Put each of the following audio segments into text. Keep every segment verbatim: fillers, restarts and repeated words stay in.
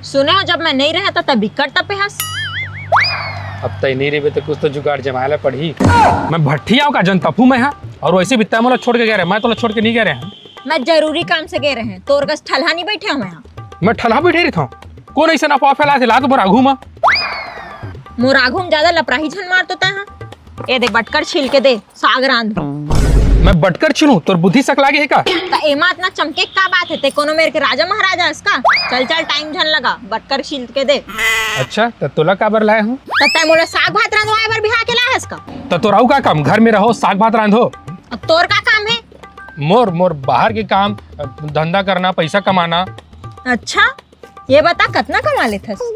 सुने हो, जब मैं नहीं रहा था तब बिकट तपे हस। अब तय नहीं रहिबे तो कुछ तो जुगाड़ जमाए ला पड़ही। मैं भट्ठी आऊँ का, जन तपू मैं हा? और वैसे भी तय मोला छोड़ के गए रहे, मैं तोला छोड़ के नहीं गए रहे। मैं जरूरी काम से गए रहे, तोर कस ठलहा नहीं बैठे हूँ मैं हा। मैं ठलहा बैठे रही था? कौन ऐसे ना पाव फैला थे ला तो मोर आघू मा। मोर आघू में ज्यादा लपराही झन मार तो तय हा। ए दे, बटकर छील के दे, साग रांध। मैं बटकर छीलूं? तोर बुद्धि सक लागे हे का? त एमा इतना चमके का बात है? ते कोनो मेर के राजा महाराजा हस का? चल चल, टाइम झन लगा, बटकर छील के दे। अच्छा, त तोला काबर लाए हूँ? त तय मोला साग भात रांधवाए बर बिहा के लाए हस का? त तोर अउ का काम? घर में रहो, साग भात रांधो। अब तोर का काम है? मोर, मोर बाहर के काम, धंधा करना, पैसा कमाना। अच्छा, ये बता, कतना कमा लेथस?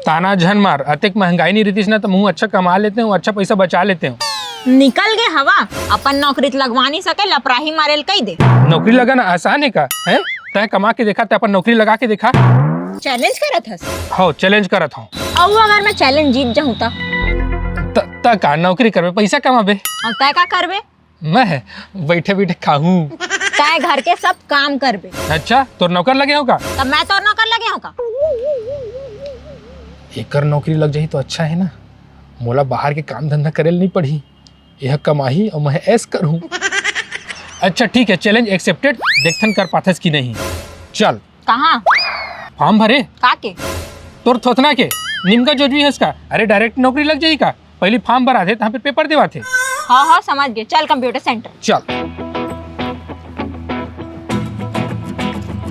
ताना झन मार, अतेक महंगाई नहीं रहतीस ना, तो महूं अच्छा कमा लेते हूँ, अच्छा पैसा बचा लेते हूँ। निकल गे हवा, अपन नौकरी त लगवा नहीं सके, लपराही मारेल कही दे। नौकरी लगाना आसान है का? हैं? तय कमा के देखा, तय अपन नौकरी लगा के देखा। चैलेंज करत हस? हो, चैलेंज करत हूँ। अउ अगर मैं चैलेंज जीत जाऊँ त? त, त का नौकरी करबे, पैसा कमाबे। और तय का करबे? मैं बैठे बैठे खाहूं। तय घर के सब काम करबे। अच्छा, तोर नौकर लगे हो का? तब मैं तोर नौकर लगे हो का? एकर नौकरी लग जाही तो अच्छा है ना, मोला बाहर के काम धंधा करे ल नहीं पड़ही। यह कमाही और मैं ऐश करूं। अच्छा ठीक है, चैलेंज एक्सेप्टेड। देखथन कर पाथस कि नहीं। चल। कहाँ? फॉर्म भरे। का के? तोर थोथना के। निमका जोजवी हस का? अरे डायरेक्ट नौकरी लग जाही का? पहली फॉर्म भरा थे, तहाँ पे पेपर देवा थे। हाँ हाँ, समझ गए। चल कंप्यूटर सेंटर। चल।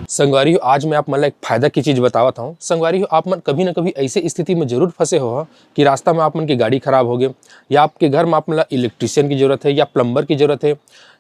संगवारी हो, आज मैं आप मन ला एक फायदा की चीज बतावत हूँ। संगवारी हो, आप मन कभी ना कभी ऐसे स्थिति में जरूर फंसे हो कि रास्ता में आप मन की गाड़ी खराब हो गए, या आपके घर में आप मन ला इलेक्ट्रिशियन की जरूरत है या प्लम्बर की जरूरत है,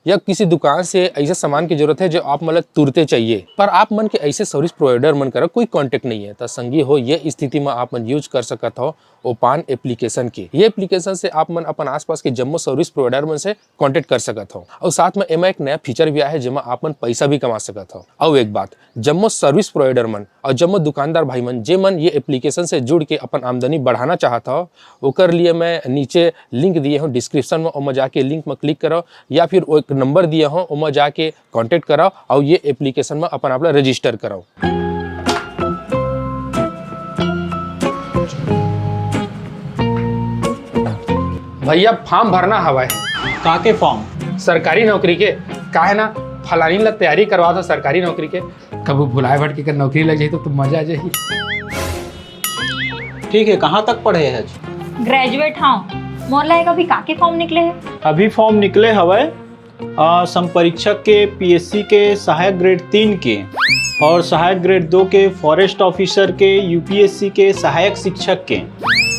या किसी दुकान से ऐसे सामान की जरूरत है जो आप मन ला तुरते चाहिए, पर आप मन के ऐसे सर्विस प्रोवाइडर मन करा कोई कॉन्टेक्ट नहीं है। तो संगी हो, ये स्थिति में आप मन यूज कर सकत हो ओपान एप्लीकेशन के। ये एप्लीकेशन से आप मन अपन आसपास के जम्मो सर्विस प्रोवाइडर मन से कॉन्टेक्ट कर सकत हो। और साथ में एमा एक नया फीचर भी आया है, जेमा आप मन पैसा भी कमा सकत हो। और एक बात, जम्मो सर्विस प्रोवाइडर मन और जम्मो दुकानदार भाई मन, जे मन ये एप्लीकेशन से जुड़ के अपन आमदनी बढ़ाना चाहत हो, ओकर लिए मैं नीचे लिंक दिए हूँ डिस्क्रिप्शन में, ओमा जाके लिंक में क्लिक करो, या फिर वो एक नंबर दिए हूँ, ओमा जाके कॉन्टेक्ट करो और ये एप्लीकेशन में अपन आप ला रजिस्टर करो। भैया, फॉर्म भरना हवय। का के फॉर्म? सरकारी नौकरी के। का है ना, फलानी ला तैयारी करवा दो सरकारी नौकरी के। कभू भुलाए भटके कर नौकरी लग जाही तो, तो मजा आ जाही। ठीक है, कहाँ तक पढ़े हच? ग्रेजुएट हूँ। मोर ला एक अभी का के फॉर्म निकले है? अभी फॉर्म निकले हवय, आ, संपरीक्षक के, पीएससी के सहायक ग्रेड तीन के और सहायक ग्रेड दो के, फॉरेस्ट ऑफिसर के, यूपीएससी के सहायक शिक्षक के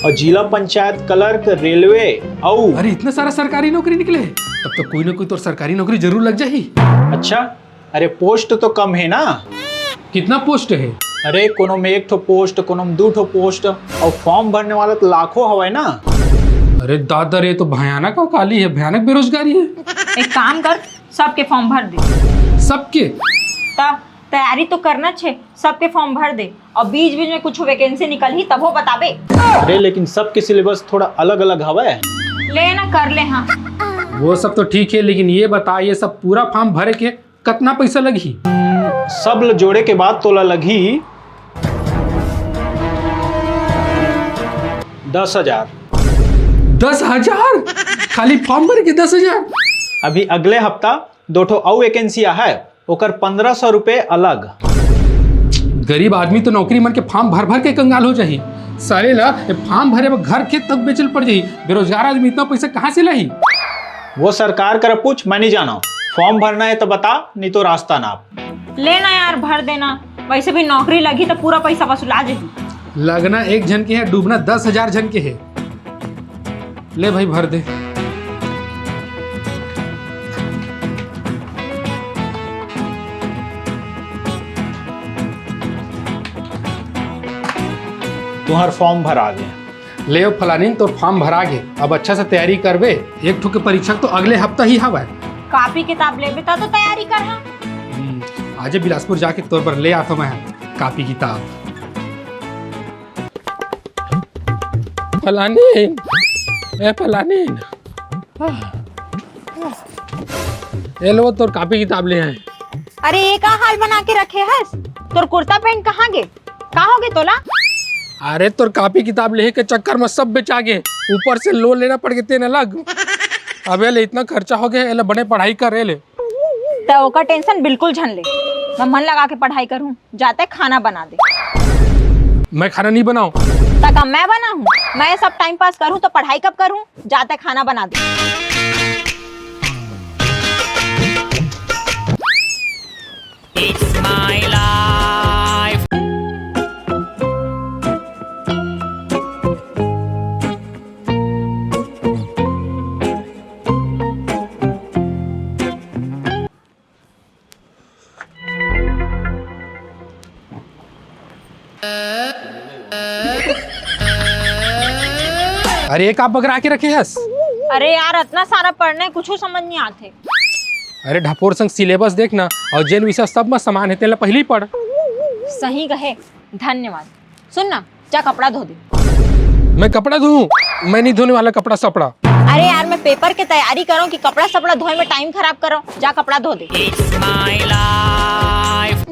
और जिला पंचायत क्लर्क, रेलवे। अउ अरे, इतना सारा सरकारी नौकरी निकले है, तब तो कोई ना कोई तो सरकारी नौकरी जरूर लग जाही। अच्छा, अरे पोस्ट तो कम है ना। कितना पोस्ट है? अरे कोनो में एक ठो पोस्ट, कोनो में दू ठो पोस्ट, और फॉर्म भरने वाला तो लाखों हवय ना। अरे दादा रे, तो भयानक अकाली है, भयानक बेरोजगारी है। एक काम कर, सबके फॉर्म भर दे। सबके? तब तैयारी तो करना छे, सबके फॉर्म भर दे, और बीच बीच में कुछ वैकेंसी निकलही तभो बताबे। अरे लेकिन सबके सिलेबस थोड़ा अलग अलग हवय। ले ना कर ले, हाँ। वो सब तो ठीक है, लेकिन ये बता, ये सब पूरा फॉर्म भरे के कतना पैसा लगही? सब ल जोड़े के बाद तोला लगही दस हजार। दस हजार? खाली फॉर्म भर के दस हजार? अभी अगले हफ्ता दो ठो अउ वैकेंसी आहय, ओकर पन्द्रह सौ रुपए अलग। गरीब आदमी तो नौकरी मन के फॉर्म भर भर के कंगाल हो जाही। साले ला ए फॉर्म भरे बर घर खेत तक बेचल पड़ जाही। बेरोजगार आदमी इतना पैसा कहाँ से लाही? वो सरकार करा पूछ, मैं नहीं जाना। फॉर्म भरना है तो बता, नहीं तो रास्ता नाप। ले ना यार, भर देना। वैसे भी नौकरी लगी तो पूरा पैसा वसूला जाही। लगना एक झन के है, डूबना दस हजार झन के है। ले भाई, भर दे। तुम्हार फॉर्म भरा गे। ले ओ फलानीन, तोर फॉर्म भरा गे। अब अच्छा से तैयारी करबे, एक ठो के परीक्षा तो अगले हफ्ता ही हवय। कापी किताब लेबे त तो तैयारी करहा। हम्म, आजे बिलासपुर जाके तोर बर ले आथो मैं कापी किताब। फलानीन, ए फलानीन, ए लो तोर कापी किताब ले आए। अरे ये का हाल बना के रखे हस? तोर कुर्ता पैंट कहाँ गे? का होगे तोला? अरे, तोर कापी किताब लेहे के चक्कर में सब बेचा गे, ऊपर से लोन लेना पड़ गे, तेन अलग। अबे ले, इतना खर्चा हो गया, एला बने पढ़ाई कर, ए ले। त ओकर टेंशन बिल्कुल झन ले, मैं मन लगा के पढ़ाई करूँ, जाते खाना बना दे। मैं खाना नहीं बनाऊँ। त का मैं बनाऊँ? मैं सब टाइम पास करूँ तो पढ़ाई कब करूँ? जाते खाना बना दे। It's my life. अरे, ये का बगरा के रखे हस? अरे यार, इतना सारा पढ़ना है, कुछ समझ नहीं आते। अरे ढपोर संग सिलेबस देख ना, और जेन विषय सब में समान है, तेला पहली पढ़। सही कहे, धन्यवाद। सुन ना, जा कपड़ा धो दे। मैं कपड़ा धोऊं? मैं नहीं धोने वाला कपड़ा सपड़ा। अरे यार, मैं पेपर के तैयारी करूँ कि कपड़ा सपड़ा धोए में टाइम खराब करूँ? जा कपड़ा धो दे। It's my life.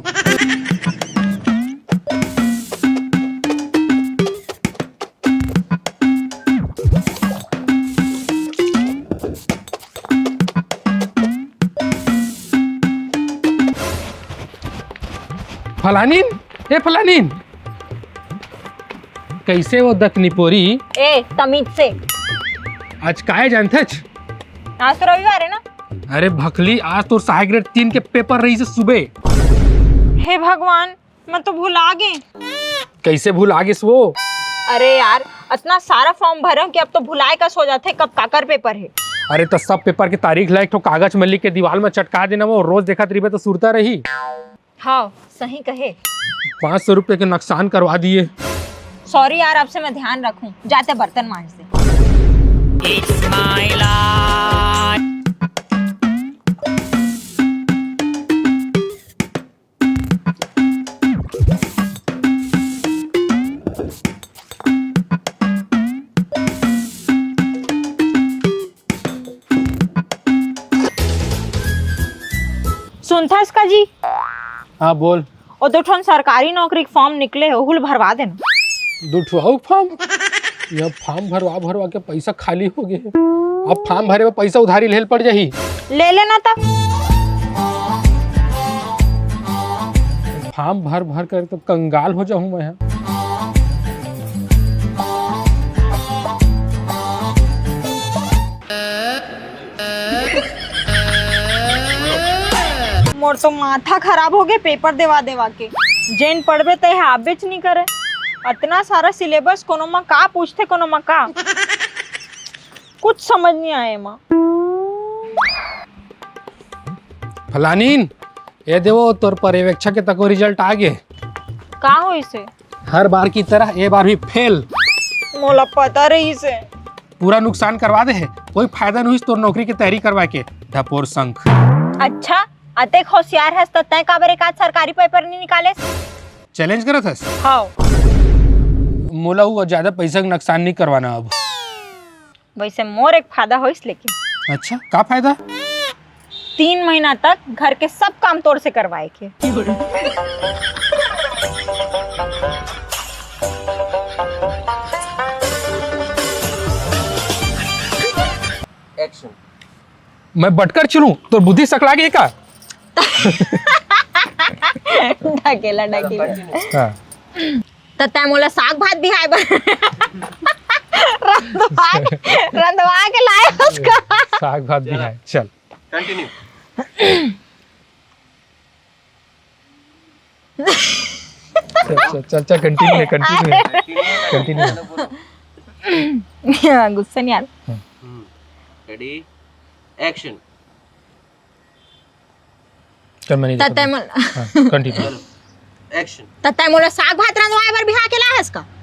फलानीन, ए फलानीन, कैसे वो दतनी पोरी? ए, तमीज से। आज काय जानथच? आज तो रविवार है ना? अरे भकली, आज तो सहायक ग्रेड तीन के पेपर रहिस हे सुबह। हे भगवान, मैं तो भुला गे। कैसे भुला गेस वो? अरे यार, इतना सारा फॉर्म भरे हूँ कि अब तो भुलाए कस हो जाथे कब काकर पेपर है। अरे तो सब पेपर के तारीख ला एक ठो कागज में लिख के दीवार में चटका देना, वो रोज देखत रहिबे तो सुरता रही। हाँ, सही कहे। पाँच सौ रुपए के नुकसान करवा दिए। सॉरी यार, अब से मैं ध्यान रखूं। जाते बर्तन मांज दे। It's my life. सुनथस का जी? हाँ, बोल। ओ दो ठन सरकारी नौकरी के फॉर्म निकले हे, ओहू ल भरवा देना। दू ठो अउ फॉर्म? यह फॉर्म भरवा भरवा के पैसा खाली हो गए हे। अब फॉर्म भरे बर पैसा उधारी लेल पड़ जाही। ले लेना त। फॉर्म भर भर कर तो कंगाल हो जाहूं मैं ह। मोर तो माथा खराब हो गए पेपर देवा देवा के। जेन पढ़बे ते ह आबेच नहीं करे। इतना सारा सिलेबस, कोनो मा का पूछथे, कोनो मा का, कुछ समझ नहीं आए एमा। फलानीन, ए देवो, तोर पर्यवेक्षक के तको रिजल्ट आ गे। का होइस हे? हर बार की तरह ए बार भी फेल। मोला पता रहिस हे। पूरा नुकसान करवा दे हे, कोई फायदा नहीं होइस तोर नौकरी के तैयारी करवा के, ढपोर संख। अच्छा, अतेक होशियार हस त तैं काबर एक आध सरकारी पेपर नहीं निकालेस? चैलेंज करत हस? हाँ। मोला वो ज्यादा पैसा के नुकसान नहीं करवाना अब। वैसे मोर एक फायदा होइस लेकिन। अच्छा, का फायदा? तीन महीना तक घर के सब काम तोर से करवाए के। एक्शन। मैं बटकर चलूं तो बुद्धि सकला गे का? ढकेला, ढकेला। हाँ। त तैं मोला साग भात बिहाय बर रंधवा के, रंधवा के लाए हस का? साग भात बिहाय, चल। कंटिन्यू। चल, चल, चल, चल, कंटिन्यू है, कंटिन्यू है, कंटिन्यू है। गुस्सा नहीं आ रहा। हम्म। Ready, action. चल, मैं नहीं त देखता। तैं मोला हाँ, कंटिन्यू। चलो, एक्शन। त तैं मोला साग भात रंधवाए बर बिहा के लाए हस का?